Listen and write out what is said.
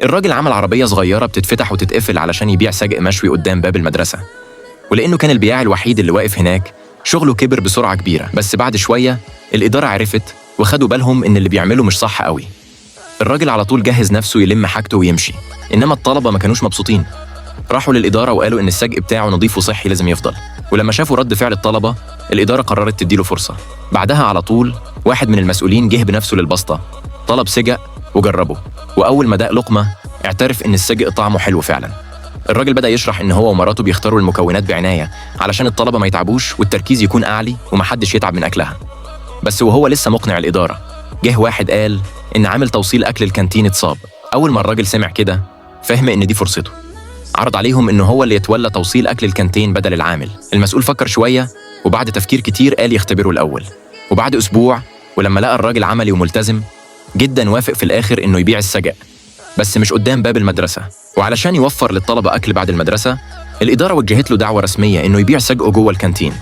الراجل عمل عربية صغيرة بتتفتح وتتقفل علشان يبيع سجق مشوي قدام باب المدرسة، ولأنه كان البياع الوحيد اللي واقف هناك شغله كبر بسرعة كبيرة. بس بعد شوية الإدارة عرفت وخدوا بالهم إن اللي بيعمله مش صح قوي. الراجل على طول جهز نفسه يلم حاجته ويمشي، إنما الطلبة ما كانوش مبسوطين. راحوا للإدارة وقالوا إن السجق بتاعه نظيف وصحي لازم يفضل. ولما شافوا رد فعل الطلبة الإدارة قررت تديله فرصة. بعدها على طول واحد من المسؤولين جه بنفسه للبسطة، طلب سجق وجربه، وأول ما داق لقمة اعترف إن السجق طعمه حلو فعلا. الراجل بدأ يشرح إن هو ومراته بيختاروا المكونات بعناية علشان الطلبة ما يتعبوش والتركيز يكون أعلى ومحدش يتعب من أكلها. بس وهو لسه مقنع الإدارة جه واحد قال إن عامل توصيل أكل الكانتين اتصاب. أول ما الراجل سمع كده فهم إن دي فرصته، عرض عليهم إنه هو اللي يتولى توصيل أكل الكانتين بدل العامل. المسؤول فكر شوية وبعد تفكير كتير قال يختبره الأول. وبعد أسبوع ولما لقى الراجل عملي وملتزم جدا وافق في الآخر إنه يبيع السجق، بس مش قدام باب المدرسة. وعلشان يوفر للطلبة أكل بعد المدرسة الإدارة وجهت له دعوة رسمية إنه يبيع سجقه جوه الكانتين.